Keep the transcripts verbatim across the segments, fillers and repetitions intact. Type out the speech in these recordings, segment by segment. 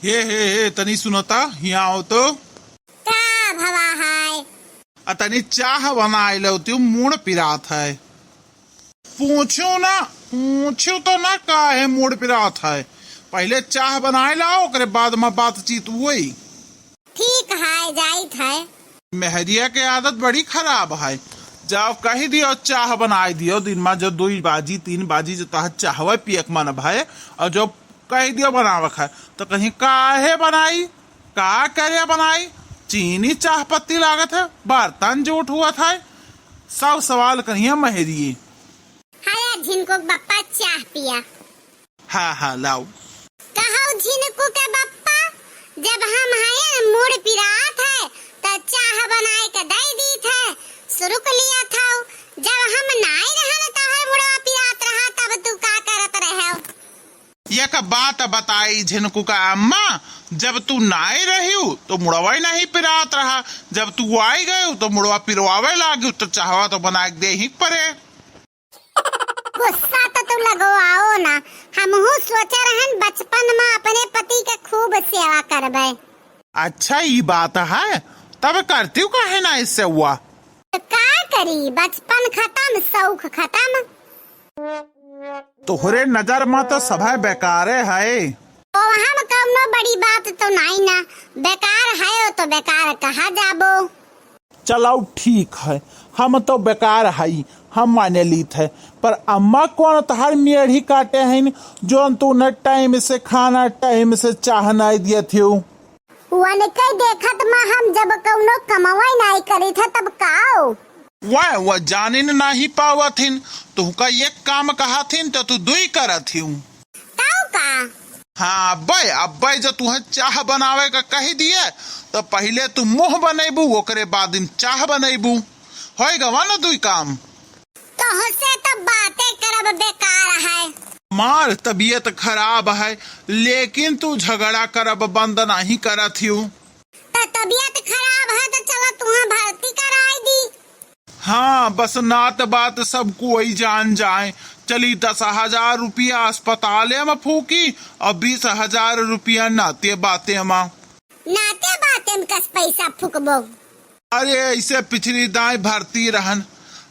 हे, हे, हे, तनी सुनता, हियाँ आओ तो। का भवा है? आ तनी चाह बनाए लो, तू मूड़ पिरात है। पूछो ना, पूछो तो ना काहे मूड़ पिरात है। पहिले चाह बनाए लाओ, ओकरे बाद में बातचीत होई। ठीक है, जाइत है। मेहरिया के आदत बड़ी खराब है। जब कहि दियो चाह बनाए दियो, दिन में जो दुई बाजी, तीन बाजी जो तोहर चाहवे पिए के मन भए, और जब कहि दियो बनावे खाए, तो कहीं काहे बनाई, का करे बनाई, चीनी चाह पत्ती लागत है, बर्तन जूठ हुआ था, सब सवाल करिहे मेहरिये। हाय झिनकू के बप्पा, चाह पिया। हाँ, हाँ, लाओ। कहो झिनकू के बप्पा, जब हम हयन मूड़ पिरात है, त चाह बनाए के दे दीत है, सुरुक लिया था। जब हम नाई रहन, तोहर मुड़वा पिरात रहा, तब तू का करत रहे? एक बात बताई झिनकू का अम्मा, जब तू नाई रहियो, तो मुड़वा ही नहीं पिरात रहा, जब तू आई गयो, तो मुड़वा पिरवावे लागियो, तो चाहवा तो बनाए के दे ही पड़े। गुस्सा तो तू लगवाओ ना, हमहू सोचे रहन बचपन में अपने पति के खूब सेवा करबे। अच्छा, ई बात है, तब करती हूँ काहे ना इससे हुआ? तो का करी, बचपन खत्म, शौक खत्म। तोहरे नजर में तो सभे बेकारे है। तो हम कौनो बड़ी बात तो नहीं ना, बेकार है तो बेकार कहा जाबो। चलाओ ठीक है, हम तो बेकार हई, हम माने लीत है, पर अम्मा कौन तहार मेढ़ी काटे हैं, जोन तू न टाइम से खाना, टाइम से चाह नहीं दिया थियो? वनके देखत मा हम जब कौनो कमवाई नहीं करी थे तब काओ? वह, वह जानिन नहीं पावत हिन, तुहका एक काम कहा थिन तो तू दुई करत हिउ। तौ का? हाँ, अब्बे, अब्बे जो तुहे चाह बनावे का कही दिए, तो पहिले तू मुँह बनैबू, ओकरे बाद में चाह बनैबू। होय गवा न दुई काम। तोहसे तो बातें करब बेकार है। मार तबीयत खराब है, लेकिन तू झगड़ा करब बंद नहीं करत हिउ। तो तबीयत खराब है तो चलो तुहे भर्ती कराई दी। हाँ, बस नात बात सब कोई जान जाए। चली दस हजार रुपया अस्पताले में फूकी और बीस हजार रुपया नाते बाते में। नाते बाते में कस पैसा फूकबो? अरे, ऐसे पिछली दाई भर्ती रहन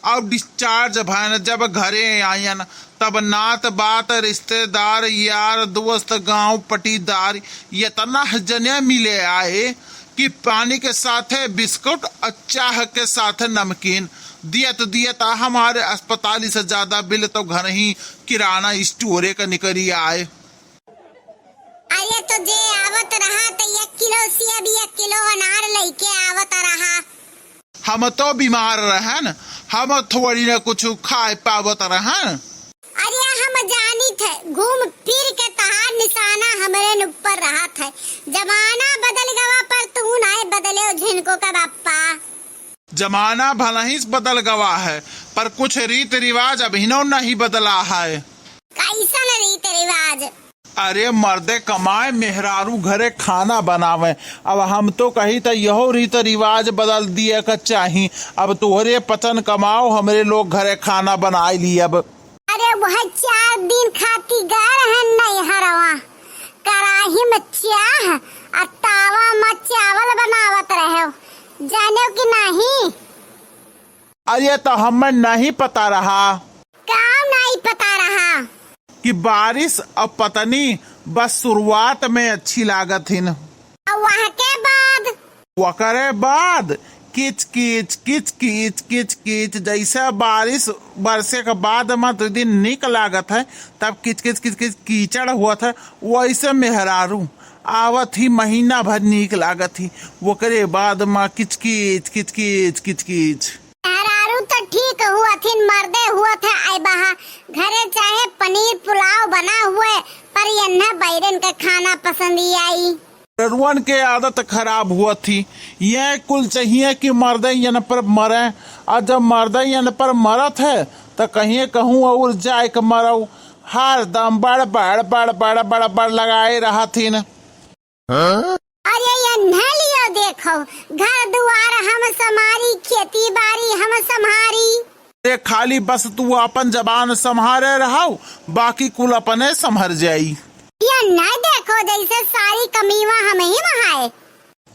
और discharge भयन, जब घरे आयन, तब नात बात, रिश्तेदार, यार दोस्त, गांव पटीदार, इतना जने मिले आए कि पानी के साथे बिस्कुट और चाह के साथे नमकीन दियत दियत आ हमारे अस्पताल से ज्यादा बिल तो घर ही किराना स्टोरे का निकरी आए। अरे तो जे आवत रहा तो एक किलो सेब, एक किलो अनार लेके आवत रहा। हम तो बीमार रहन, हम थोड़ी न कुछ खाए पावत रहन। अरे हम जानित है, घूम फिर के तहार निशाना हमरे न ऊपर रहत है। जमाना बदल गवा पर तू नाय बदले हो झिनको का बापा। जमाना भलहिस बदल गवा है, पर कुछ रीत रिवाज अभिनो नहीं बदला है। कैसन रीत रिवाज? अरे मर्दे कमाए मेहरारू घरे खाना बनावे। अब हम तो कही त यहो रीत रिवाज बदल दिए का चाही। अब तोहरे पचन कमाओ, हमरे लोग घरे खाना बनाए ली अब। अरे वह चार दिन खाती गए रहन नैहरवा, कराही में चाह आ तावा में चावल बनावत रहे, जाने कि नहीं? अरे तो हमें नहीं पता रहा। का नहीं पता रहा? कि बारिश और पतनी बस शुरुआत में अच्छी लागत हिन। और वह के बाद? ओकरे बाद किच किच, किच किच, किच किच, जैसे बारिश बरसे के बाद में दो दिन नीक लागत है, तब किच किच, किच किच कीचड़ हुआ था, वैसे मेहरारू आवत ही महीना भर नीक लागत ही, ओकरे बाद में किच किच, किच किच, किच किच। मेहरारू तो ठीक हुआ थिन, मर्दे हुआ थे, आई बहा घरे चाहे पनीर पुलाव बना हुए, पर यन्ना बैरन के खाना पसंद ही आई। मेहरारुअन के आदत खराब हुआ थी। ये कुल चाहिए कि मर्दे यन पर मरे, और जब मर्दे यन पर मरत है, तो कहीं कहूँ और जाए के मरो, हर दम बड़ बड़ बड़ बड़ बड़ बड़ लगाए रहथिन। अरे यन्हे लियो देखो, घर दुआर हम संभारी, खेती बाड़ी हम संभारी। अरे खाली बस तू अपन जबान संभारे रहो, बाकी कुल अपने संभर जाई। या नहीं देखो, जैसे सारी कमीवा हम ही वहाँ है।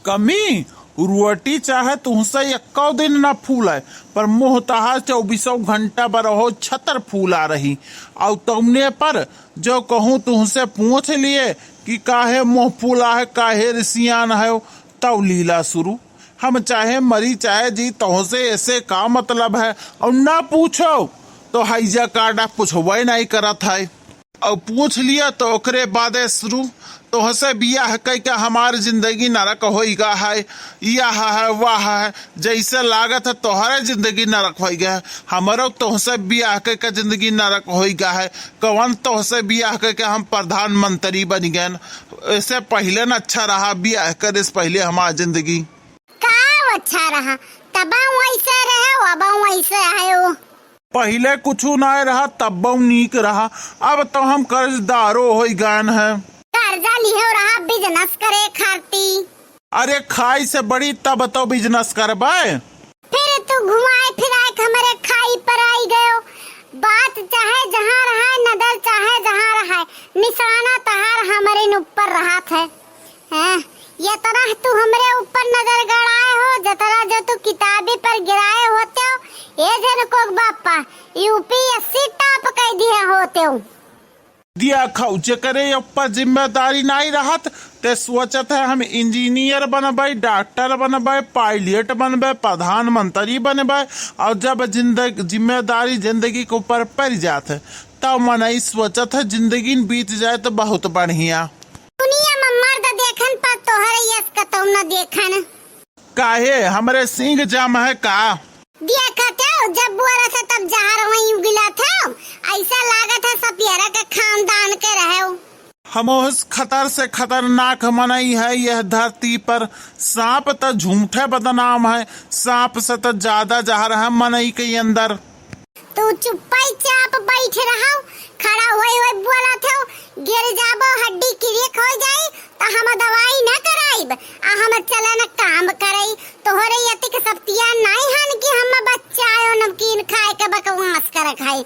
कमी, रोटी चाहे तुहसे एक्को दिन ना फूले, पर मुँह तहार चउबीसों घंटा बरहो छतर फूला रही। अउ तौने पर जो कहूँ तुहसे पूछ लिए कि काहे मुँह फूला है, काहे रिसियान है, तउ लीला शुरू। हम चाहे मरी चाहे जी, तोहसे ऐसे का मतलब है? अउ ना पूछो तो हैजा काटा पूछबे नहीं करत है, अउ पूछ लिया तो ओकरे बादे शुरू। तोहसे बियाह कई के हमार जिंदगी नरक होई गा है, यह है, वह है, जैसे लागत है तोहरे जिंदगी नरक होई गा है, हमरो तोहसे बियाह कई के जिंदगी नरक होई गा है। कवन तोहसे बियाह कई के हम प्रधानमंत्री बन गए? ऐसे पहले न अच्छा रहा, बियाह करे से पहले हमार जिंदगी। का अच्छा रहा? तबहूँ वैसे रहे, अबहूँ वैसे है वो। पहिले कुछु नाय रहा, तब्बहूँ नीक रहा, अब तो हम कर्जदारो होई गएन हैं। कर्जा लिहो रहा business करे खाती। अरे खाई से बड़ी तब तो business करबे। फिर तू घुमाए फिराए के हमरे खाई पर आई गयो। बात चाहे जहाँ रहे, नजर चाहे जहाँ रहे, निशाना तहार हमरे न ऊपर रहत है। हैं, ये तरह तू हमरे ऊपर नजर गड़ाए हो, जतरा जो तू किताबी पर गिराए होते हो, ये जन को बापा, U P S C top कई दिया होते हो। दिया खाऊ, जेकरे ऊपर जिम्मेदारी नाई रहत, ते सोचत है हम engineer बनबे, doctor बनबे, pilot बनबे, प्रधानमंत्री बनबे, और जब जिंदग-, जिम्मेदारी जिंदगी के ऊपर पड़ जात है, तब मनई सोचत है जिंदगी न बीत जाए तो बहुत बढ़िया। दुनिया में मर्द देखन पर तोहरे यस कतौ न देखन। काहे, हमरे सींग जाम है का? देखत हो, जब बोलत है तब जहर वहीं उगिलत हो। ऐसा लागत है सपियरा के खानदान के रहे हो। हमोस खतर से खतरनाक मनई है यह धरती पर। सांप त झूठे बदनाम है, सांप से त ज्यादा जहर है मनई के अंदर। तू चुप्पई चाप बैठ रहो, खड़ा होए होए बोलत हो, गिर जाबो, हड्डी crack हो जाई, त हम दवाई न कराइब, आ हम चलन काम करई। तोहरे यतिक सप्तिया नाई हन कि हम बच्चा आयो नमकीन खाए के बकवास कर खाई।